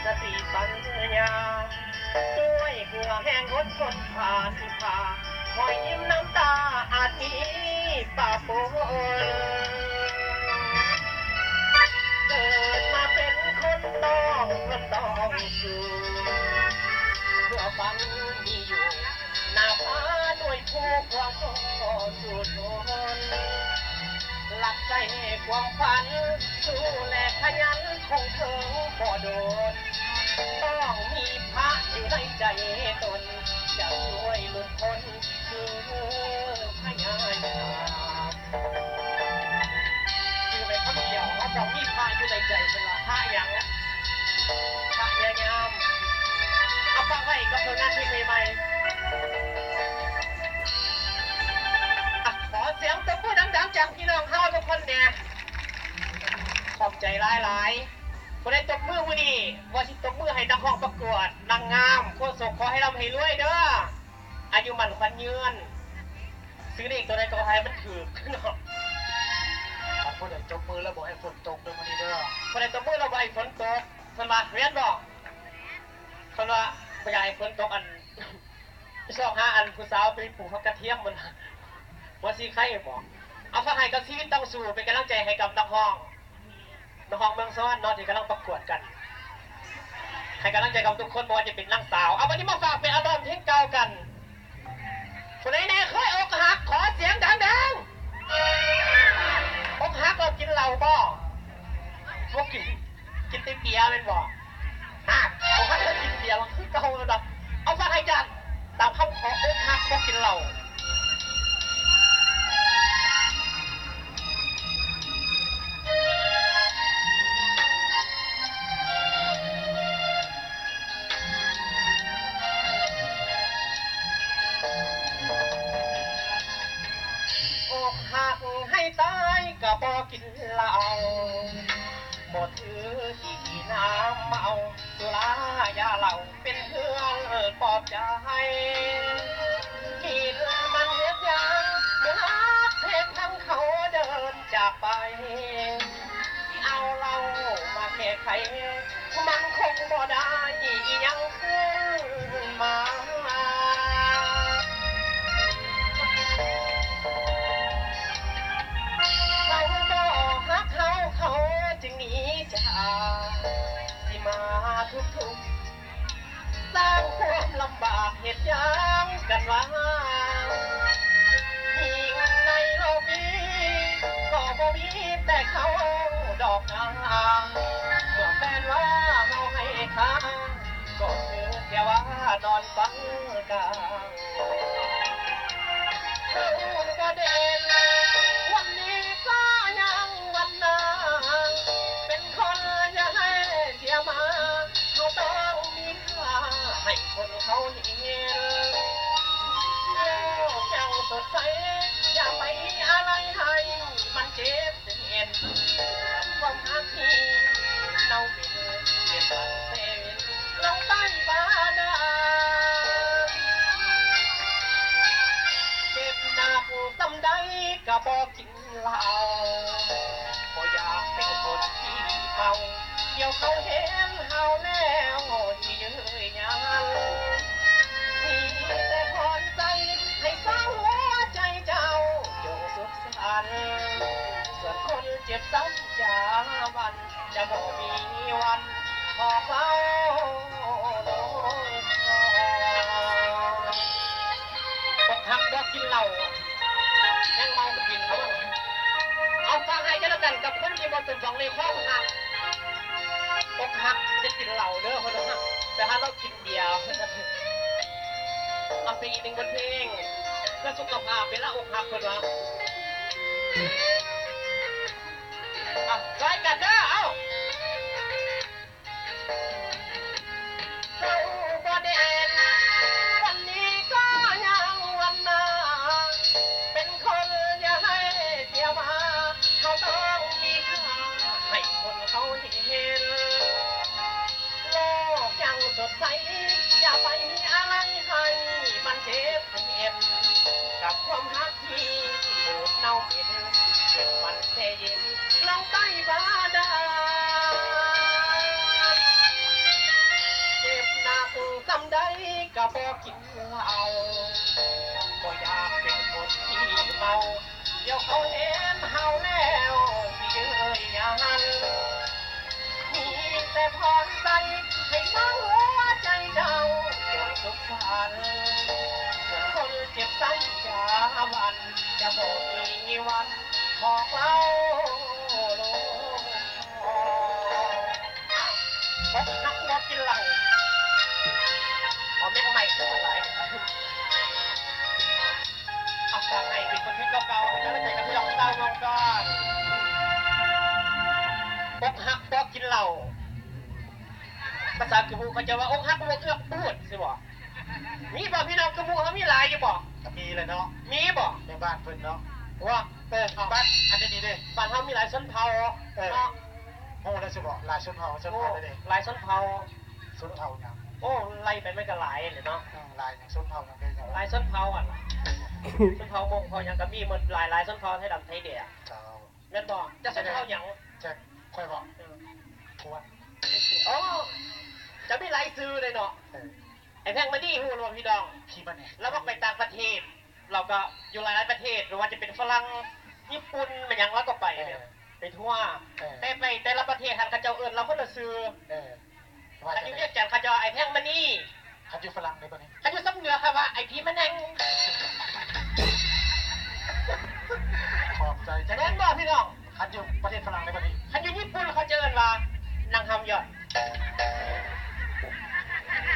ສະຕິປັນຍາ ດ້ວຍເຫື່ອແຮງອົດທົນຜ່ານຜ່າ ຮອຍຍິ້ມນ້ຳຕາອາດມີປະປົນ. ເກີດມາເປັນຄົນຕ້ອງທົນຕ້ອງສູ້ ເພື່ອຝັນມີຢູ່ ໜ້າຜາໜ່ວຍພູຂວາງກໍສູ້ທົນ ລັກໃຊ້ຄວາມຝັນ ສູ້ແລະຂະຫຍັນ ຄົງເຖິງບໍ່ໂດນ ຕ້ອງມີພະຢູ່ໃນໃຈຕົນ ຈະຊ່ວຍຫຼຸດພົ້ນຄືພະຍາຍາມ. ຈື່ໄປຄຳດຽວ ເຮົາຕ້ອງມີພະຢູ່ໃນໃຈ ເພິ່ນວ່າພະຫຍັງ? ພະຍາຍາມ. ເອົາຝາກໄວ້ກັບຜົນງານເພງໃໝ່ໆ. ອ່ະ ຂໍສຽງຕົບມືດັງໆ ຈາກພີ່ນ້ອງເຮົາທຸກຄົນແດ່. ຂອບໃຈຫຼາຍໆ. ຜູ້ໃດຕົບມືມື້ນີ້ ວ່າຊິຕົບມືໃຫ້ນັກຮ້ອງປະກວດ ນາງງາມ ໂຄສົກ ຂໍໃຫ້ລ່ຳໃຫ້ລວຍເດີ້. ອາຍຸໝັ້ນຂວັນຍືນ. ຊື້ເລກຕົວໃດກໍໃຫ້ມັນຖືກເນາະ. ຄັນຜູ້ໃດຕົບມືແລ້ວບໍ່ໃຫ້ຝົນຕົກເດີ້ມື້ນີ້ເດີ້. ຜູ້ໃດຕົບມືແລ້ວບໍ່ໃຫ້ຝົນຕົກ ເພິ່ນວ່າ ແມ່ນບໍ່? ເພິ່ນວ່າບໍ່ຢາກໃຫ້ຝົນຕົກ ອັນ ຊອກຫາອັນຜູ້ສາວໄປປູກຜັກກະທຽມ ມັນວ່າ ບໍ່ຊິໄຄບໍ? ເອົາ ຝາກໃຫ້ກັບຊີວິດຕ້ອງສູ້ ເປັນກຳລັງໃຈໃຫ້ກັບນັກຮ້ອງ ນະຄອນເມືອງສະຫວັນເນາະ ທີ່ກຳລັງປະກວດກັນ ໃຫ້ກຳລັງໃຈກັບທຸກຄົນ ບໍ່ວ່າຈະເປັນນາງສາວ. ເອົາ ບັດນີ້ມາຝາກເປັນອັລບັ້ມເພງເກົ່າກັນ. ຜູ້ໃດແດ່ເຄີຍອົກຫັກ ຂໍສຽງດັງໆ. ອົກຫັກແລ້ວກິນເຫຼົ້າບໍ່? ບໍ່ກິນ. ກິນແຕ່ເບຍແມ່ນບໍ່? ຮະ ອົກຫັກແລ້ວກິນເບຍ ມັນຄືເກົ່າແມ່ນບໍ່? ເອົາ ຝາກໃຫ້ຈາກ ຕາມຄຳຂໍ ອົກຫັກບໍ່ກິນເຫຼົ້າ. ອົກຫັກໃຫ້ຕາຍກໍບໍ່ກິນເຫຼົ້າ ບໍ່ຖືທີ່ກີນນ້ຳເມົາ ສຸລາຢາເຫຼົ້າ ເປັນເພື່ອນປອບໃຈ ກິນມັນເຮັດຫຍັງ ເມື່ອຮັກແທ້ທັງເຂົາເດີນຈາກໄປ ຊິເອົາເຫຼົ້າມາແກ້ໄຂ ມັນຄົງບໍ່ໄດ້ອີ່ຫຍັງຄືນມາ ເຂົາບໍ່ຮັກເຮົາ ເຂົາຈຶ່ງໜີຈາກ ຊິມາທຸກໆ ສ້າງຄວາມລຳບາກເຮັດຫຍັງກັນວ່າ ຍິງໃນໂລກນີ້ກໍບໍ່ມີແຕ່ເຂົາດອກນາງ ເມື່ອແຟນວ່າເຮົາໃຫ້ຄ່າ ກໍຄືແຕ່ວ່ານອນຟັງກາ ເຂົາບໍ່ເດັ່ນ ວັນນີ້ກໍຍັງວັນໜ້າ ເປັນຄົນຢ່າໃຫ້ເສຍມາ ເຮົາຕ້ອງມີຄ່າໃຫ້ຄົນເຂົາເຫັນ ໂລກຍັງສົດໃສ ຢ່າໄປອາໄລໃຫ້ມັນເຈັບເປັນ ຄວາມຮັກທີ່ເນົ່າເປັນ ເປັນວັນເຊເວັນ ລົງໃຕ້ບາດານ ເຈັບໜັກສ່ຳໃດກໍບໍ່ກິນເຫຼົ້າ ບໍ່ຢາກເປັນຄົນຂີ້ເມົາ ດຽວເຂົາເຫັນເຮົາແລ້ວຊິຢືນຢັນ ມີແຕ່ພອນໃຈໃຫ້ເຊົາຫົວໃຈເຈົ້າ ຈົ່ງສຸກສັນ ສ່ວນຄົນເຈັບຊ້ຳຢາຫວັ່ນ ຈະບໍ່ມີວັນພໍເວົ້າ ອົກຫັກບໍ່ກິນເຫຼົ້າ ຍັງເມົາກິນເຂົາ ເອົາ ຝາກໃຫ້ກັນແລ້ວກັນກັບຄົນທີ່ບໍ່ສົມຫວັງໃນຄວາມຮັກ ອົກຫັກຢ່າກິນເຫຼົ້າເດີ້ ເພິ່ນວ່າ ໄປຫາເຫຼົ້າກິນເບຍ ເອົາ ເປັນອີກໜຶ່ງບົດເພງ ເພື່ອສຸຂະພາບເວລາອົກຫັກ ເພິ່ນວ່າ ອ່ະ ຊ່ອຍກັນເດີ້ ເອົາ. ເຮົາບໍ່ເດັ່ນ ວັນນີ້ກໍຍັງວັນໜ້າ ເປັນຄົນຢ່າໃຫ້ເສຍວ່າ ເຮົາຕ້ອງມີຄ່າໃຫ້ຄົນເຂົາເຫັນ ໂລກຍັງສົດໃສ ຢ່າໄປອາໄລໃຫ້ມັນເຈັບເຈັບ ກັບຄວາມຮັກ ທີ່ບູດເນົ່າເປັນ ເປັນວັນແຊ່ເຢັນ ລົງໃຕ້ບາດານ ເຂົາເຫັນເຮົາແລ້ວຊິເອີ່ຍຫຍັງຫັ້ນ ມີແຕ່ພອນໃສ່ໃຫ້ຊາວຫົວໃຈເຈົ້າຈົງສຸກສັນ ສ່ວນຄົນເຈັບຊ້ຳຈາວັນ ຈະບໍ່ມີວັນບອກເລົ່າລົງຄໍ. ອົກຫັກບໍ່ກິນເຫຼົ້າ ເອົາແມັກໃໝ່ຂຶ້ນມາຫຼາຍ ເອົາສາກໃຫ້ເປັນປະເພດເກົ່າໆ ໃຫ້ກຳລັງໃຈກັບພີ່ນ້ອງຊາວເມືອງກ່ອນ. ອົກຫັກບໍ່ກິນເຫຼົ້າ ພາສາກະບຸເຂົາເຈົ້າວ່າ ອົກຫັກບໍ່ເອື້ອກປູດ ຊິບໍ່? ມີບໍ່ ພີ່ນ້ອງກະບຸເຮົາມີຫຼາຍຢູ່ບໍ່? ກະມີແຫຼະເນາະ ມີບໍ່? ແມ່ບ້ານເພິ່ນເນາະ ວ່າ ເອີ ເອົ້າ ບ້ານອັນນີ້ເດ້ ບ້ານເຮົາມີຫຼາຍຊົນເຜົ່າ ເອີ ເນາະ ຮູ້ແລ້ວຊິບໍ່? ຫຼາຍຊົນເຜົ່າ ຊົນເຜົ່າເດ້ ຫຼາຍຊົນເຜົ່າ ຊົນເຜົ່າຫຍັງ? ໂອ້ ໄລ່ໄປມັນກະຫຼາຍແຫຼະເນາະ ເອີ ຫຼາຍຫຍັງ? ຊົນເຜົ່າຫຍັງເດ້? ຫຼາຍຊົນເຜົ່າ ອັນ ຊົນເຜົ່າມົ້ງ ເຜົ່າຫຍັງກະມີໝົດ ຫຼາຍໆຊົນເຜົ່າ ໄທດຳໄທແດງ ເຈົ້າ ແມ່ນບໍ່? ເຈົ້າຊົນເຜົ່າຫຍັງ? ແຈັກ ຂ້ອຍບໍ່? ເອີ ກວນ ໂອ້ ເຈົ້າມີຫຼາຍຊື່ເລີຍເນາະ ເອີ ໄອ້ແພງມະນີ ຮູ້ບໍ່ພີ່ນ້ອງ? ພີມະນີ ລາວອອກໄປຕ່າງປະເທດ ລາວກໍຢູ່ຫຼາຍໆປະເທດ ບໍ່ວ່າຈະເປັນຝຣັ່ງ ຍີ່ປຸ່ນ ແມ່ນຫຍັງ ລາວກໍໄປ ເອີ ແບບໄປທົ່ວ ເອີ ແຕ່ໄປແຕ່ລະປະເທດຫັ້ນ ເຂົາເຈົ້າເອີ້ນລາວຄົນລະຊື່ ເອີ ວ່າ ຄັນຢູ່ວຽງຈັນເຂົາເຈົ້າວ່າ ໄອ້ແພງມະນີ ຄັນຢູ່ຝຣັ່ງເດ ບັດນີ້ ຄັນຢູ່ຊຳເໜືອເຂົາວ່າ ໄອ້ພີມະແນງ ຂອບໃຈ ແມ່ນບໍ່ພີ່ນ້ອງ? ຄັນຢູ່ປະເທດຝຣັ່ງໃດບັດນີ້? ຄັນຢູ່ຍີ່ປຸ່ນເຂົາຈະເອີ້ນວ່າ ນາງຮຳຢອນ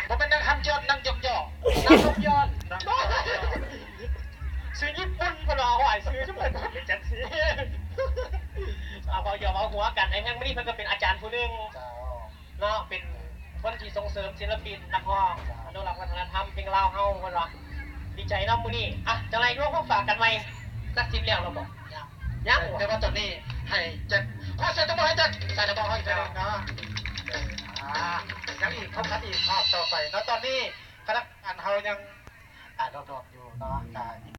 ບໍ່ແມ່ນນາງຮຳຢອນ ນາງຢອກຢອກ ນາງຢອກຢອກ ນາງ ຊື່ຍີ່ປຸ່ນເພິ່ນວ່າ ໂອ້ຍ ຊື່ຊຸມເພິ່ນເປັນຈັ່ງຊີ້ ເວົ້າຢອກເວົ້າຫົວກັນ ໄອ້ແພງມະນີເພິ່ນກໍເປັນອາຈານຜູ້ໜຶ່ງ ເຈົ້າ ເນາະ ເປັນຄົນທີ່ສົ່ງເສີມສິນລະປິນ ນັກຮ້ອງ ອະນຸລັກວັດທະນະທຳເພງລາວເຮົາ ເພິ່ນວ່າ ດີໃຈເນາະມື້ນີ້ ອ່ະ ຈັ່ງໃດລວມມາຝາກກັນໃໝ່ ຈັກສິບແລ້ວແລ້ວບໍ່? ຍັງ ຍັງ ແຕ່ວ່າຕອນນີ້ໃຫ້ຈັດ ຂໍສຽງຕົບມືໃຫ້ຈັດ ໃສ່ລະບອກເຮົາອີກເທື່ອໜຶ່ງເນາະ ອ່າ ຍັງອີກ ພົບກັນອີກຮອບຕໍ່ໄປເນາະ ຕອນນີ້ພະນັກງານເຮົາຍັງ ອ່າ ດອກໆຢູ່ເນາະ ກະອີກ